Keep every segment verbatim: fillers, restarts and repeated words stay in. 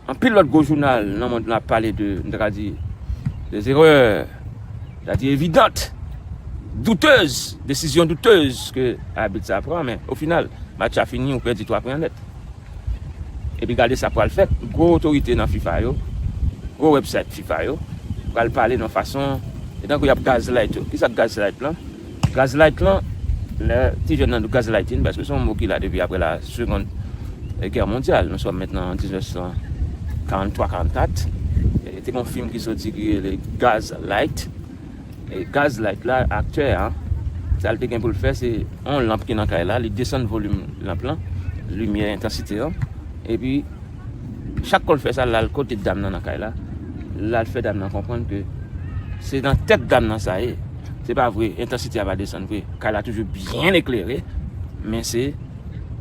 Anpil lòt gwo jounal nan mond lan ap pale de, m ta ka di, de erè, m ta di evidant, doutez, desizyon doutez ke abit sa pran, men o final, match la fini, ou pèdi twa pwen nèt. Epi gade sa pral fèt, gwo otorite nan fifa yo, gwo website fifa yo, pral pale nan fason, e tankou y ap gazlight yo. Kisa k gazlight lan? Gazlight lan, lè ti jèn nan di w gazlighting, paske se yon mo ki la depi apre la Seconde Guerre mondiale. Nous sommes maintenant en dix-neuf cent quarante-trois quarante-quatre. E te gen yon fim ki soti ki rele Gaslight. E Gaslight la, aktè a, sa l te gen pou l fè, se yon lanp ki nan kay la, li desann volim lanp lan, limyè entansite an, epi chak kou l fè sa, l al kote dam nan nan kay la, l al fè dam nan konprann ke se nan tèt dam nan sa ye. Se pa vre, entansite a pa desann vre. Kay la toujou byen eklere, men se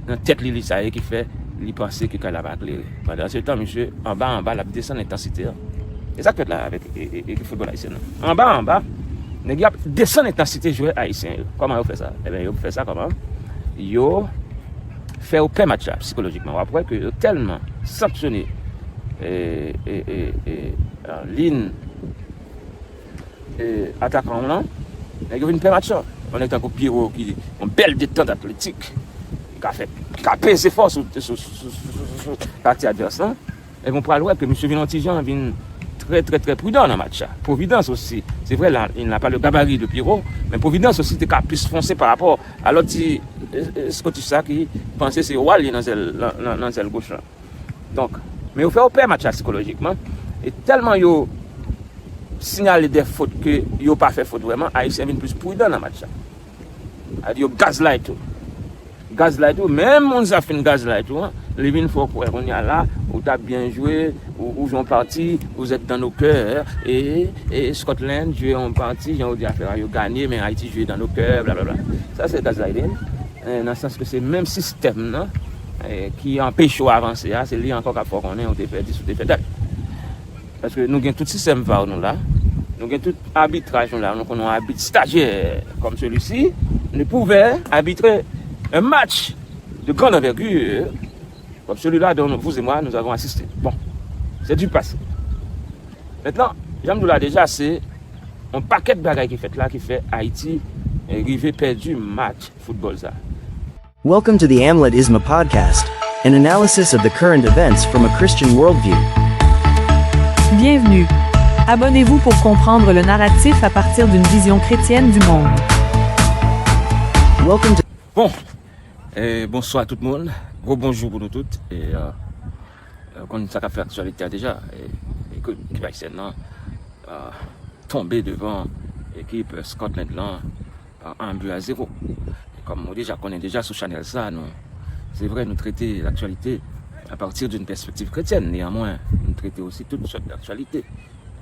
nan tèt li, li sa ye ki fè li panse ke kay la pa klere. Pandan se tan, misye anba anba, l ap desann entansite an. E sa k fèt la avèk e- e- ekip foutbòl ayisyen nan. Anba anba, nèg yo ap desann entansite jwè ayisyen yo. Kòman yo fè sa? Ebyen, yo fè sa kòman? Yo fè yo pè match la sikolojikman. W ap wè ke yo tèlman sanksyone e, e, e, e, e, liy e, atakan w lan, nèg yo vin pè match la. Yon nèg tankou Pierrot ki yon bèl detant atletik, ki ka fè, ki ka peze fò sou, sou, sou pati advès lan. Ebyen, w pral wè ke misye vin yon ti jan, vin trè, trè, trè pridan nan match la. Providence osi, se vrè, la, il n'a pas le gabarit de Pierrot, men Providence osi te ka plis fonse pa rapò a lòt ti e, e, skotis sa ki panse se wa l ye nan zèl, nan, nan, nan zèl goch lan. Donk, men yo fè yo pè match la sikolojikman. E tèlman yo siyale de fot ke yo pa fè fot vrèman, Ayisyen vin plis pridan nan match la. Sa vle di yo gazlight ou. Gazlight ou, menm moun sa fin gazlight ou an, li vin fè w kwè kounye a la, ou t ap byen jwe, ou, ou jwe yon pati, vous êtes dans nos cœurs, e, e Scotland jwe yon pati, jan yo di afè a, yo ganye, men Ayiti jwe dans nos cœurs, blablabla. Sa se gazlighting, e, nan sans ke se menm sistèm nan, e, ki anpeche w avanse a, se li ankò k ap fè w konnen ou te fè dis, ou te fè dat. Paske nou gen tout sistèm var nou la, nou gen tout abitraj nou la, nou konn yon abit stajyè comme celui-ci ne pouvait arbitrer un match de grande envergure comme celui-là dont vous et moi nous avons assisté. Bon, c'est du passé. Mentnan, jan m di w la deja, se yon pakèt bagay ki fèt la ki fè Ayiti, eh, rive pèdi match foutbòl sa. Welcome to the Amletisme podcast, an analysis of the current events from a Christian worldview. Bienvenue. Abonnez-vous pour comprendre le narratif à partir d'une vision chrétienne du monde. Welcome to Bon, eh, bonswa tout moun. Gwo bonjou pou nou tout. E, euh, euh, konn sa k ap fè aktyalite a deja. E, e ke ekip ayisyèn nan, euh, tonbe devan ekip Scotland lan, euh, un but à zéro. E kòm ou deja konnen deja sou chanèl sa, nou, se vre, nou trete laktyalite à partir d'une perspective chrétienne. Néanmoins, nou trete osi tout sòt daktyalite.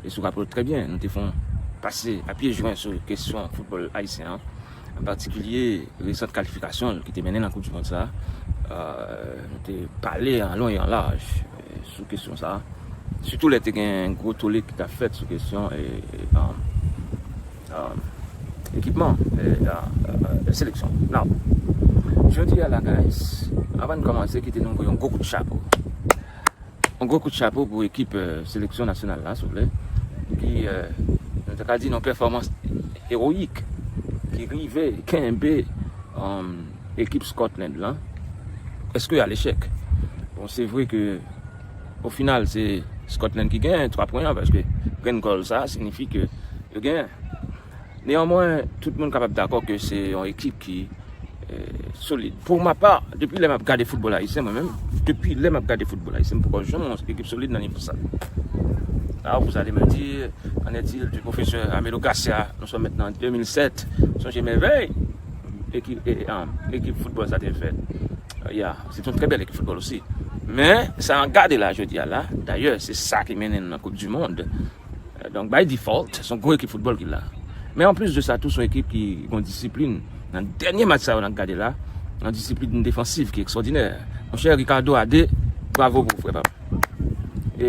E si w raple w trè byen, nou te fè yon pase a pye jwen sou kesyon foutbòl ayisyen an, an patikilye resant kalifikasyon l ki te mennen nan Koup di Mond sa a. Euh, nou te pale an lon e an laj, euh, sou kesyon sa a. Sitou lè te gen gwo tole ki t ap fèt sou kesyon, e, e, um, um, ekipman, e, a, a, a, seleksyon. Now, jodi a la, guys, anvan n kòmanse, kite nou voye yon gwo kout chapo. Yon gwo kout chapo pou ekip, eh, seleksyon nasyonal la, si w vle, ki, eh, nou ta ka di, nan pèfòmans ewoyik, ki rive kenbe, um, ekip Scotland lan, preske a lechèk. Bon, se vre ke, o final, se Scotland ki genyen twa pwen an, paske grenn gòl sa a siyifi ke yo genyen. Neyanmwen, tout moun kapab dakò ke se yon ekip ki, eh, solid. Pour ma part, depi lè m ap gade foutbòl ayisyen, mwen menm, depi lè m ap gade foutbòl ayisyen, m poko janm wè yon ekip solid nan nivo sa. Alors, vous allez me dire, qu'en est-il du professeur Amelo Garcia? Nous sommes maintenant en deux mille sept. Sonje mèvèy ekip, e, e, ekip foutbòl sa te fè. Euh, yeah, c'est une très belle équipe football aussi. Men, sa n ap gade la, jodi a la, dayè, se sa ki mennen n nan Coupe du Monde. Euh, donc, by default, se yon gwo ekip foutbòl ki la. Men anplis de sa, tou se yon ekip ki gen disiplin. Nan dènye match sa yo n ap gade la, yon disiplin defansiv ki ekstwòdinè. Monchè, Ricardo a deux, bravo pou ou, frè pa m. E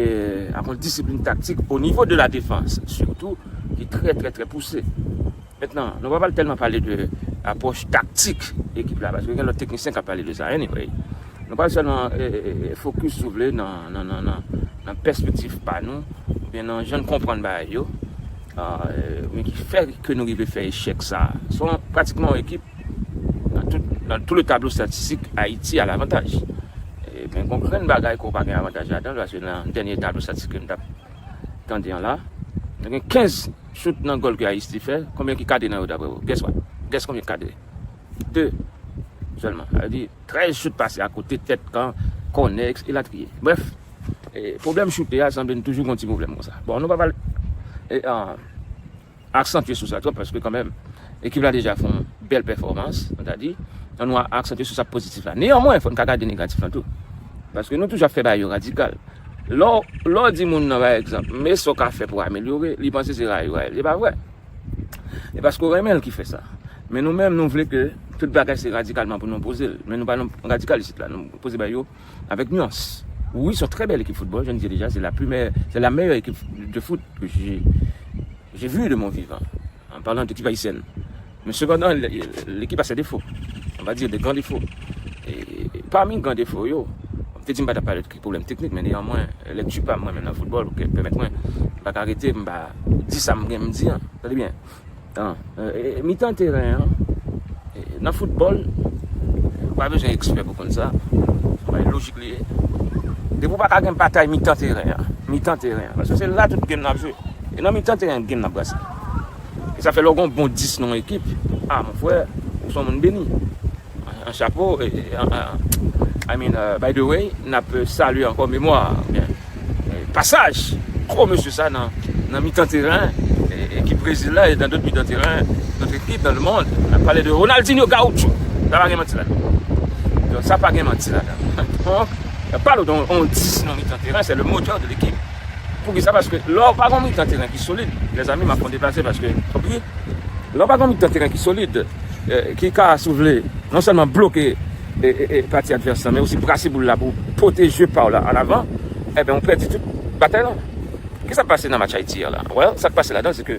ak yon disiplin taktik o nivo de la defans, sitou, ki trè, trè, trè pouse. Mentnan, nou pa pral tèlman pale de apwòch taktik ekip la, paske gen lòt teknisyen k ap pale de sa, anyway. Nou pral sèlman, e, e, e, focus, si w vle, nan, nan, nan, nan nan pèspektiv pa nou, oubyen nan jan n konprann bagay yo, oubyen ki fè ke nou rive fè echèk sa. Se yon, pratikman yon ekip, nan tout, nan tout le tablo statistik, Ayiti a lavantaj. Men gon grenn bagay ke w pa gen avantaj ladan l, paske nan dènye tablo statistik ke m t ap tande an la, nou gen kenz chout nan gòl ke Ayiti fè, konbyen ki kadre nan yo daprè w? Guess what? Guess konbyen ki kadre? De sèlman. Sa vle di, trèz chout pase akote, tèt kan, kònè, elatriye. Brèf, e, pwoblèm choute a, sanble n toujou gon ti pwoblèm konsa. Bon, nou pa pral, e, a, aksantye sou sa twòp, paske kanmenm, ekip la deja fè yon bèl pèfòmans, nou ta di, ann nou aksantye sou sa pozitif la. Neyanmwen, fò n ka gade negatif lan tou. Paske nou toujou ap fè bagay yo radikal. Lè w, lè w di moun nan, pa egzanp, men sa w ka fè pou amelyore, li panse se rayi w rayi l. Se pa vre. E paske w renmen l ki fè sa. Men nou menm, nou vle ke tout bagay se radikalman pou nou poze l. Men nou pa nan radikal isit la. Nou poze bagay yo avec nuance. Oui, c'est une très belle équipe football, je le dis déjà, c'est la plus meilleure, c'est la meilleure équipe de foot que j'ai, j'ai vue de mon vivant, en parlant d'équipe haïtienne. Mais cependant, l'équipe a ses défauts, on va dire des grands défauts. E pami gran defo yo, m te di m pa t ap pale de pwoblèm teknik, men neyanmwen, lèkti pa m mwen menm nan foutbòl, ou ke pèmèt mwen, m pa ka rete, m pa di sa m gen m di an. Tande byen. An, e, e, mitan teren an, e, nan foutbòl, ou pa bezwen ekspè pou konn sa. Se yon bagay lojik li ye. Depi w pa ka gen batay mitan teren an, mitan teren an, paske se la tout game nan ap jwe. E nan mitan teren an, game nan ap brase. E sa fè lè w gen yon bon dis nan yon ekip, a, mon frè, ou se yon moun beni. An chapo, e, e, an, an, I mean, uh, by the way, n ap salye ankò memwa, oubyen, e, pasaj gwo mesye sa nan, nan mitan teren, e, e, ki Brezil la, e nan dòt mitan teren, dòt ekip dans le monde. N ap pale de Ronaldinho Gaucho. Sa pa gen manti ladan. Donk, sa pa gen manti ladan. Donk, n ap pale de yon, yon dis nan mitan teren, se le motè de lekip. Poukisa? Paske lè w pa gen yon mitan teren ki solid, lèzanmi, m ap fè yon deplase paske, tanpri, lè w pa gen yon mitan teren ki solid, eh, ki ka, si w vle, non sèlman bloke, e, e, e, pati advès lan, men osi brase boul la pou pwoteje pa w la an avan, enben, ou pèdi tout batay lan. Kisa k pase nan match Ayiti a la? Well, sa k pase ladan, se ke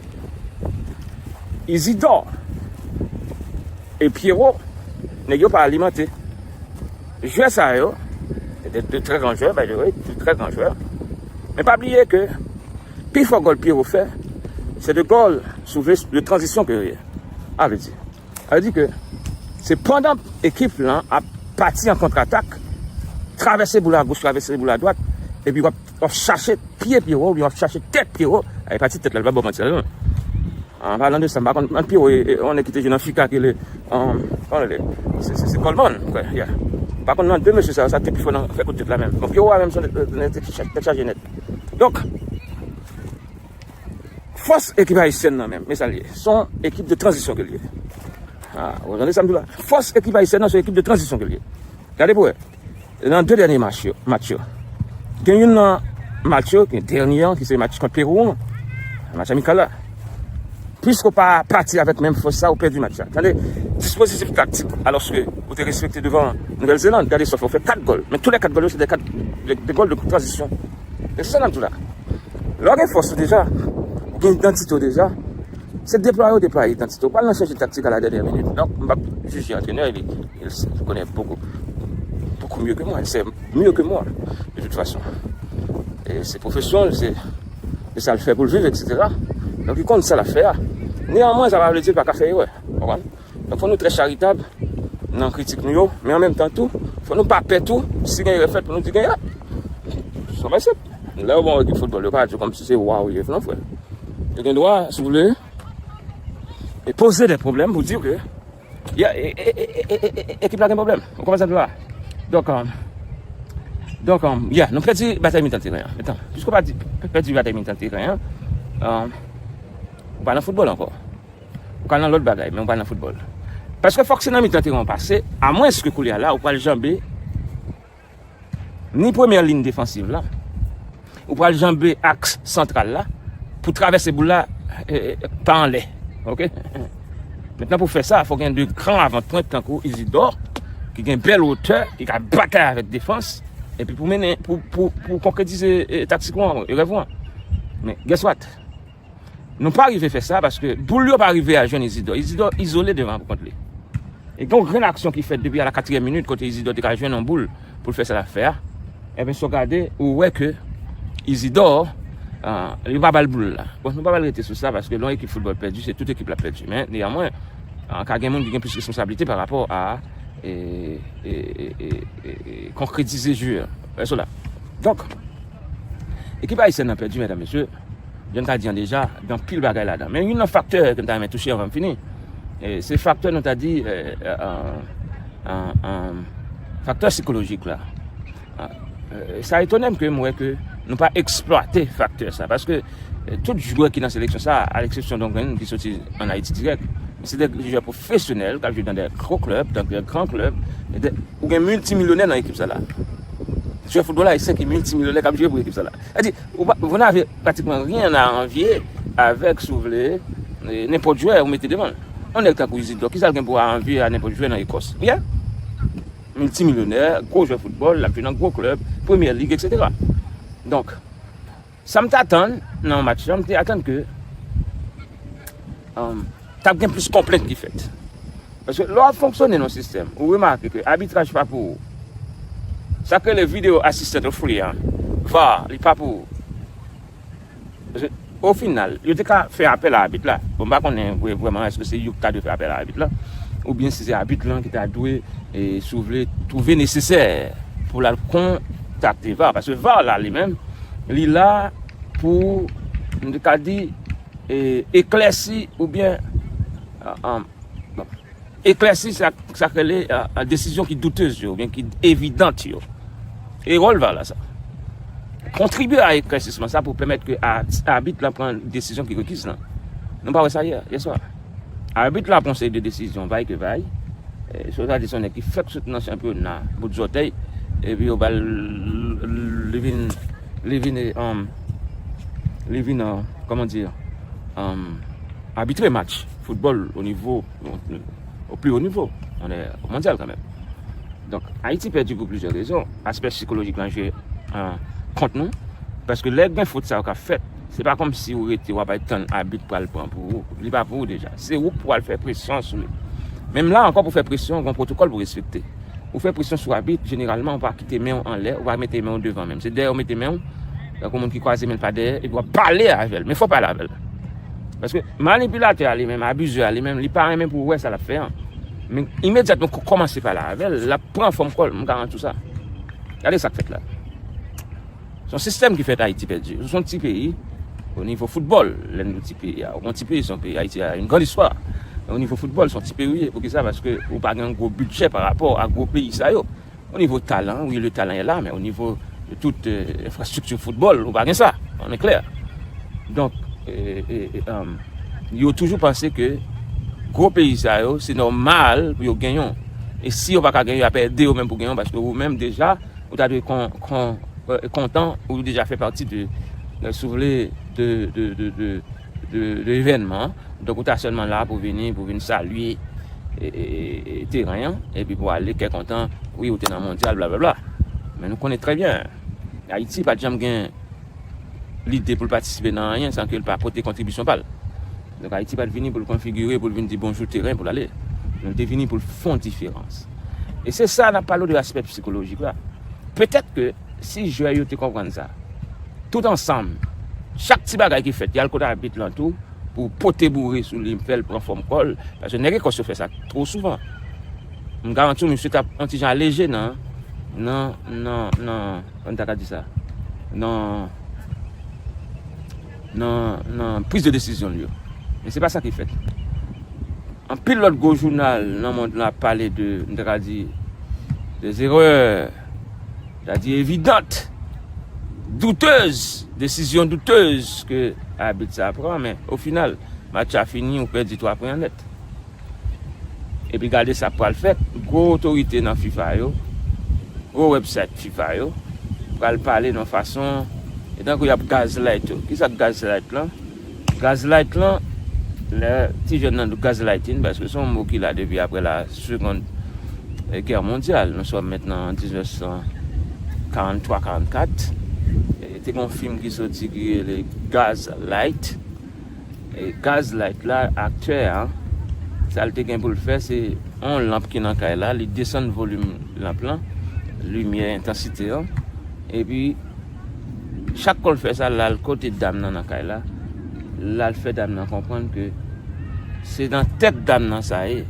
Isidore e Pierrot, nèg yo pa alimante. Jwè sa yo, se de, de trè gran jwè, by the way, de trè gran jwè. Men pa bliye ke pi fò gòl Pierrot fè, se de gòl, si w vle, de tranzisyon ke yo ye. Sa vle di, sa vle di ke se pandan ekip lan ap pati an kontratak, travèse boul agoch, travèse boul adwat, epi w ap, w ap chache pye Pierrot, oubyen w ap chache tèt Pierrot, e pati tèt la, li pa ba w manti la, non. An palan de sa, m pa konn, ant Pierrot e, e, yon nèg ki te jwe nan Fika ki rele, um, kòman rele? Se, se, se Coleman, kwè, yeah. M pa konn nan de mesye sa yo, sa te pi fò nan fè kout tèt la menm. Bon, Pierrot a menm se yon nèg, nèg tèt chaje, tèt chaje nèt. Donk, fòs ekip ayisyèn nan menm, men sa l ye. Se yon ekip de tranzisyon ke l ye. A, ou tande sa m di w la? Fòs ekip ayisyèn nan, se yon ekip de tranzisyon ke l ye. Gade pou wè. Nan de dènye match yo, match yo. Gen youn nan match yo, gen dènye an, ki se match kont Pewou an, match amikal la. Piske w pa pati avèk menm fòs sa, ou pèdi match la. Tande, dispozitif taktik, alòske ou te respekte devan Nouvèl Zeland, gade sa w fè, ou fè kat gòl. Men tou lè kat gòl yo, se de kat, de, de gòl de tranzisyon. E se sa n ap di w la. Lè w gen fòs ou deja, ou gen idantite w deja, se deplwaye w deplwaye idantite w. Ou pa al nan chèche taktik a la dènyè minit. Donk, m p ap jije antrenè, li, il connaît beaucoup, beaucoup mieux que moi. Il sait mieux que moi, de toute façon. E se pwofesyon l, se, se sa l fè pou l viv, et cetera. Donk, li konn sa l ap fè a. Neyanmwen, sa pa vle di l pa ka fè erè. Ou konprann? Donk, fò nou trè charitab nan kritik nou yo, men an menm tan tou, fò nou pa pè tou, si gen erè fèt, pou nou di gen erè. Se yon bagay senp. Lè yo ba w ekip foutbòl, yo pa di w kòmsi se wa ou ye, non, frè. Yo gen dwa, si w vle, e poze de pwoblèm pou di ke, ya, e, e, ekip la gen pwoblèm. Ou konprann sa m di w la? Donk, um, donk, um, ya, nou pèdi batay mitan teren an. Etan, piske w pa di, pèdi batay mitan teren an, um, ou pa nan foutbòl ankò. Ou ka nan lòt bagay, men ou pa nan foutbòl. Paske fòk se nan mitan teren w pase, amwenske koulye a la, ou pral janbe ni premyè liy defansiv la, ou pral janbe aks santral la, pou travèse boul la, e, e, pa anlè. Oke? Mentnan, pou fè sa, fòk gen de gran avantpwent tankou Isidore, ki gen bèl wotè, ki ka batay avèk defans, epi pou mennen, pou, pou, pou konkretize, e, taktik ou an, e, rèv ou an. Men, guess what? Nou pa rive fè sa paske boul yo pa rive al jwenn Isidore. Isidore izole devan pou kont li. E gen yon grenn aksyon ki fèt depi a la katriyèm minit kote Isidore te ka jwenn yon boul pou l fè sa l ap fè a. Enben, si w gade, ou wè ke Isidor, ah, yo pa ba l boul la. Bon, nou pa pral rete sou sa, paske lè yon ekip foutbòl pèdi, se tout ekip la pèdi. Men, neyanmwen, ah, ka gen moun ki gen plis responsablite pa rapò a, e, e, e, e, e, e konkretize jwe a. Wè sa la. Donk, ekip ayisyèn nan pèdi, medam, mesye, jan m ta di an deja, gen anpil bagay ladan. Men youn nan faktè ke m ta renmen touche anvan m fini, e, se faktè, nou ta di, e, e, e, e, e, faktè sikolojik la. Ah, e, sa etone m ke m wè ke nou pa eksplwate faktè sa, paske, e, tout jwè ki nan seleksyon sa, a leksepsyon de yon grenn ki soti ann Ayiti dirèk, men se de jwè pwofesyonèl k ap jwe nan de gwo klèb, nan de gran klèb, e de, ou gen miltimilyonè nan ekip sa la. Jwè foutbòl ayisyen ki miltimilyonè k ap jwe pou ekip sa la. Sa di, ou pa, vous n'avez pratiquement rien à envier avec, si w vle, e, nenpòt jwè ou mete devan l. Yon nèg tankou Isidor, kisa l gen pou anvye a nenpòt jwè nan Ekòs? Rien. Miltimilyonè, gwo jwè foutbòl, l ap jwe nan gwo klèb, Premyè Lig, etsetera. Donk, sa m t atann nan match la, m te atann ke, um, t ap gen plis konplent ki fèt. Paske lè w ap fonksyone nan yon sistèm, ou remake ke abitraj pa pou ou. Sa k rele video assistant referee an, var, li pa pou ou. Paske, o final, yo te ka fè apèl a abit la. Bon, m pa konnen vre, vrèman, èske se yo ki ta dwe fè apèl a abit la, oubyen si se abit lan ki ta dwe, e, si w vle, twouve nesesè pou l al kontakte var. Paske var la, li menm, li la pou, m te ka di, e, eklèsi oubyen, a, a, bon, eklèsi sa, sa k rele, a, a, desizyon ki doutez yo, oubyen ki evidant yo. E wòl var la sa. Kontribye a eklèsisman sa pou pèmèt ke a, abit lan pran desizyon ki rekiz lan. Nou pa wè sa yè, yè swa. Abit lan pran seri de desizyon, vay ke vay. E, si w ta di se yon nèg ki fèk sot nan chanpyona, bout zòtèy, epi yo ba l, li vin, li vin, e, um, li vin, e, kòman di, um, abitre match foutbòl o nivo, o pli wo nivo, on est mondial quand même. Donk, Ayiti pèdi pou plizyè rezon. Aspè sikolojik lan jwe, e, kont nou. Paske lè gen fot sa yo k ap fèt, se pa kòmsi ou rete w ap tann abit pral pran pou ou. Li pa pou ou deja. Se ou k pral fè presyon sou li. Menm la ankò, pou fè presyon, gen yon pwotokòl pou respekte. Ou fè presyon sou abit, jeneralman, ou pa kite men w anlè, ou pa mete men w devan menm. Se dèyè ou mete men w, tankou moun ki kwaze men l pa dèyè, epi w ap pale avè l. Men fò w pale avè l. Paske manipilatè a li menm, abizè a li menm, li pa renmen pou w wè sa l ap fè an. Men imedyatman ke w kòmanse pale avè l, l ap pran fòm kò l, m garanti w sa. Gade sa k fèt la. Se yon sistèm ki fè Ayiti pèdi. Se yon ti peyi, o nivo foutbòl, lè n di ti peyi a. Yon ti peyi, se yon peyi. Ayiti a une grande histoire. Men o nivo foutbòl, se yon ti peyi ou ye. Poukisa? Paske ou pa gen yon gwo bidjè pa rapò a gwo peyi sa yo. O nivo talan, wi, le talent est là, men o nivo de tout, e, enfrastrikti foutbòl, ou pa gen sa. On est clair. Donk, e, e, e, um, yo toujou panse ke gwo peyi sa yo, se nòmal pou yo genyen. E si yo pa ka genyen, y ap ede yo menm pou genyen, paske ou menm deja, ou ta dwe kon, kon, e, kontan, ou deja fè pati de, e, si w vle, de, de, de, de, de, de evènman an. Donk, ou ta sèlman la pou vini, pou vin salye, e, e, e, e, teren an, epi pou ale kè kontan, wi, ou te nan mondyal, blablabla. Men nou konnen trè byen, Ayiti pa t janm gen lide pou l patisipe nan anyen san ke l pa pote kontribisyon pa l. Donk, Ayiti pa t vini pou l konfigire, pou l vin di bonjou teren, pou l ale. Men l te vini pou l fè yon diferans. E se sa n ap pale w de aspè sikolojik la. Petèt ke si jwè yo te konprann sa, tout ansanm, chak ti bagay ki fèt, y al kote abit lan tou, pou pote boure sou li, fè l pran fòm kò l, paske nèg Ekòs yo fè sa twò souvan. M garanti w, misye t ap yon ti jan aleje nan, nan, nan, nan, kòman ta ka di sa? Nan, nan, nan priz de desizyon l yo. Men se pa sa ki fèt. Anpil lòt gwo jounal nan mond lan ap pale de, m ta ka di, des erreurs, m ta di evidentes, douteuses, desizyon doutez ke abit sa pran, men o final, match la fini, ou pèdi twa pwen nèt. Epi gade sa k pral fèt, gwo otorite nan fifa yo, gwo website fifa yo, pral pale nan fason, e tankou y ap gaslight yo. Kisa k gaslight lan? Gaslight lan, lè ti jèn nan di w gaslighting, paske se yon mo ki la depi aprè la Seconde, e, Guerre Mondiale. Nous sommes maintenant en dix-neuf cent quarante-trois quarante-quatre. E, te gen yon fim ki soti ki rele Gaslight. E, gaslight la, aktè a, sa l te gen pou l fè, se yon lanp ki nan kay la, li desann volim lanp lan, limyè, entansite an, epi Chak kon l fè sa, l al kote dam nan nan kay la, l al fè dam nan konprann ke se nan tèt dam nan sa ye.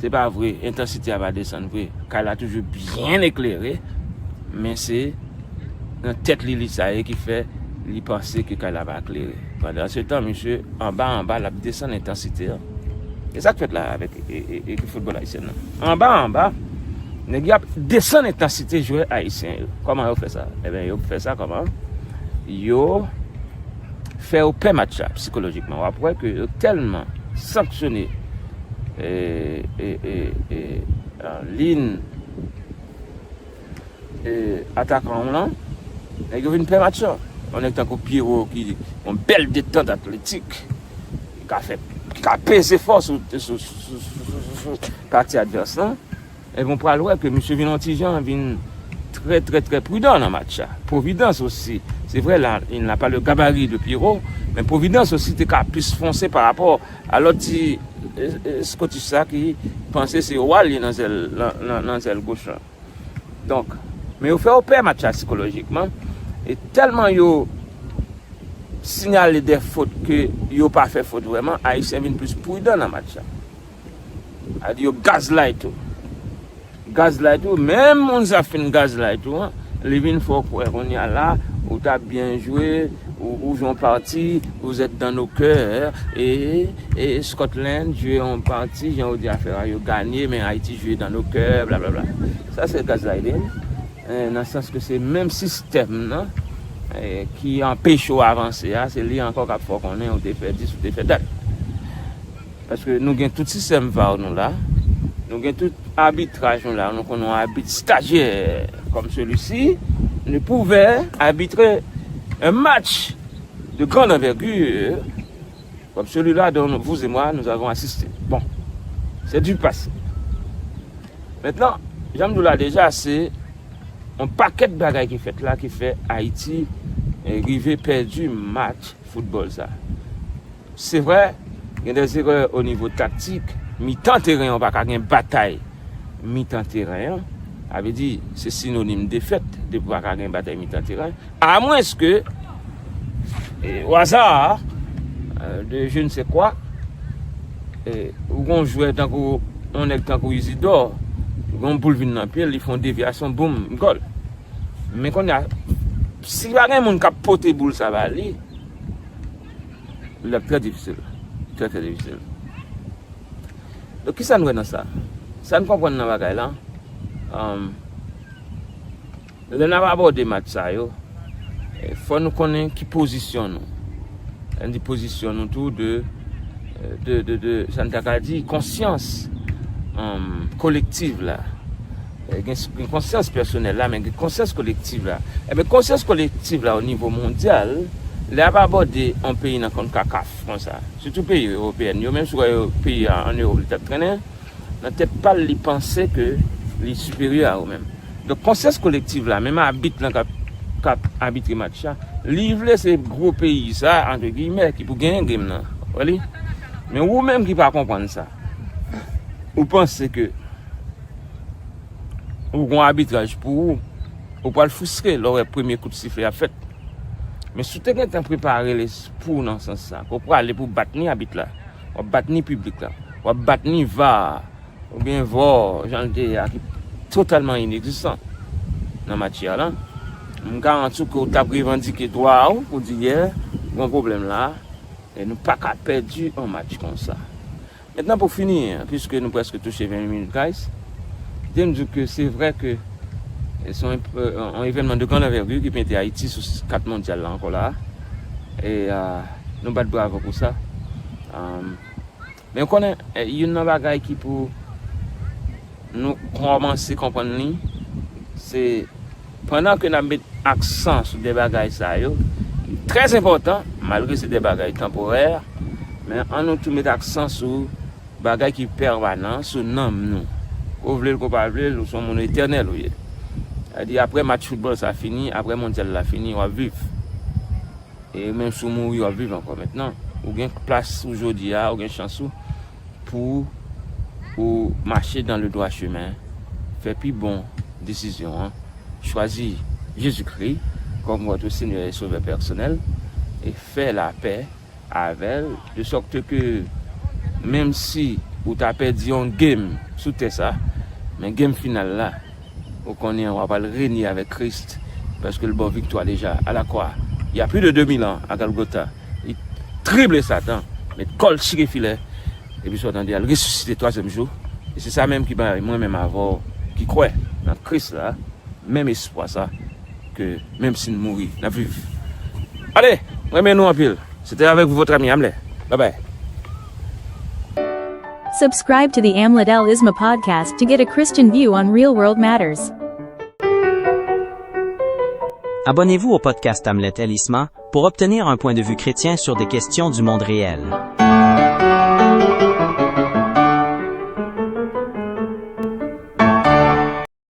Se pa vre, entansite a pa desann vre. Kay la toujou byen eklere, men se nan tèt li, li sa ye ki fè li panse ke kay la pa klere. Pandan se tan, misye anba anba, l ap desann entansite an. E sa k fèt la avèk e, e, e, ekip foutbòl ayisyen nan. Anba anba, nèg yo ap desann entansite jwè ayisyen yo. Kòman yo fè sa? Ebyen, yo fè sa kòman? Yo fè yo pè match la sikolojikman. W ap wè ke yo tèlman sanksyone e, e, e, e, e, liy e, atakan w lan, nèg yo vin pè match la. Yon nèg tankou Pierrot ki yon bèl detant atletik, ki ka fè, ki ka peze fò sou, sou, sou, sou, sou, sou, sou pati advès lan. Ebyen, w pral wè ke misye vin yon ti jan, vin trè, trè, trè pridan nan match la. Providence osi, se vre, la, il n'a pas le gabarit de Pierrot, men Providence osi te ka plis fonse pa rapò a lòt ti, e, e, Scottish sa ki panse se wa l ye nan zèl, nan, nan, nan zèl goch lan. Donk, men yo fè yo pè match la sikolojikman. E tèlman yo siyale de fot ke yo pa fè fot vrèman, Ayisyen vin plis pridan nan match la. Sa di yo gazlayt ou. Gazlayt ou, menm moun sa fin gazlayt ou an, li vin fè w kwè kounye a la, ou t ap byen jwe, ou, ou jwe yon pati, vous êtes dans nos cœurs, e, e Scotland jwe yon pati, jan yo di afè a, yo ganye, men Ayiti jwe dans nos cœurs, blablabla. Sa se gazlayting, e, nan sans ke se menm sistèm nan, e, ki anpeche w avanse a, se li ankò k ap fè w konnen ou te fè dis, ou te fè dat. Paske nou gen tout sistèm var nou la, nou gen tout abitraj nou la, nou konnen yon abit stagiaire comme celui-ci ne pouvait arbitrer un match de grande envergure comme celui-là dont vous et moi nous avons assisté. Bon, c'est du passé. Maintenant, jan m di w la deja, se yon pakèt bagay ki fèt la ki fè Ayiti, eh, rive pèdi match foutbòl sa. Se vre, gen de erè o nivo taktik, mitan teren an pa ka gen batay mitan teren an. Sa vle di, se sinonim defèt, depi w pa ka gen batay mitan teren. Amwenske, e, au hasard, e, de je ne sais quoi, e, ou gon jwè tankou, yon nèg tankou Isidore, gon boul vin nan pye l, li fè yon devyasyon, boum, gòl. Men kounye a, si pa gen moun k ap pote boul sa ba li, li ap trè difisil. Trè, trè difisil. Donk, kisa n wè nan sa? Sa n konprann nan bagay la, um, lè n ap abòde match sa yo, eh, fò nou konnen ki pozisyon nou. Lè n di pozisyon nou tou de, de, de, de, sa n ta ka di, konsyans, um, kolektiv la. Eh, gen, gen konsyans pèsonèl la, men gen konsyans kolektiv la. Ebyen, konsyans kolektiv la o nivo mondyal, lè ap abòde yon peyi nan konkakaf konsa, sitou peyi ewopeyèn yo, menm si w wè yo, peyi a ann Ewòp, li t ap trennen, nan tèt pa l, li panse ke li siperyè a ou menm. Donk, konsyans kolektiv la, menm abit lan k ap, k ap abitre match la, li vle se gwo peyi sa, antre giyimè, ki pou genyen game nan. Wè li? Men ou menm ki pa konprann sa, ou panse ke ou gon abitraj pou ou, ou pral fristre lè w wè premye kout sifle a fèt. Men si w te gentan prepare lespri w nan sans sa, ke w prale pou bat ni abit la, w ap bat ni piblik la, w ap bat ni var, oubyen var, jan l te ye a, ki totalman inegzistan nan match yè a la, m garanti w ke w t ap revandike dwa w pou di, yè, gon pwoblèm la, e nou pa ka pèdi yon match konsa. Mentnan, pou fini, piske nou prèske touche ven minit, guys, kite m di w ke se vre ke se yon, yon evènman de grande envergure ki mete Ayiti sou kat mondyal la ankò la. E, ah, nou bat bravo pou sa. Ah, men w konnen, eh, youn nan bagay ki pou nou kòmanse konprann li, se pandan ke n ap met aksan sou de bagay sa yo, ki trè enpòtan, malgre se de bagay tanporè, men an nou tou met aksan sou bagay ki pèmanan, sou nanm nou. Ke w vle l, ke w pa vle l, ou se yon moun etènèl ou ye. Sa di, apre match foutbòl sa fini, apre mondyal la fini, w ap viv. E menm si w mouri, w ap viv ankò. Mentnan, ou gen plas ou jodi a, ou gen chans ou pou ou mache dans le droit chemin, fè pi bon desizyon an, chwazi Jezikri, comme votre Seigneur et Sauveur personnel, et fè lapè avè l, de sorte que menm si ou ta pèdi yon game sou tè sa, men game final la, ou konnen w ap al renye avèk Kris, paske l ba w viktwa deja à la croix, il y a plus de deux mille ans, à Golgotha. Li trible Satan, met kò l chire filè, epi sa w tande a, l resisite twazyèm jou. E se sa menm ki bay mwen menm avè w ki kwè nan Kris la, menm espwa sa, ke menm si n mouri, n ap viv. Ale, mwen renmen nou anpil. Se te avèk vous votre ami Amlè. Bye bye. Subscribe to the Amlet El Isma podcast to get a Christian view on real world matters. Abonnez-vous au podcast Amlet El Isma pour obtenir un point de vue chrétien sur des questions du monde réel.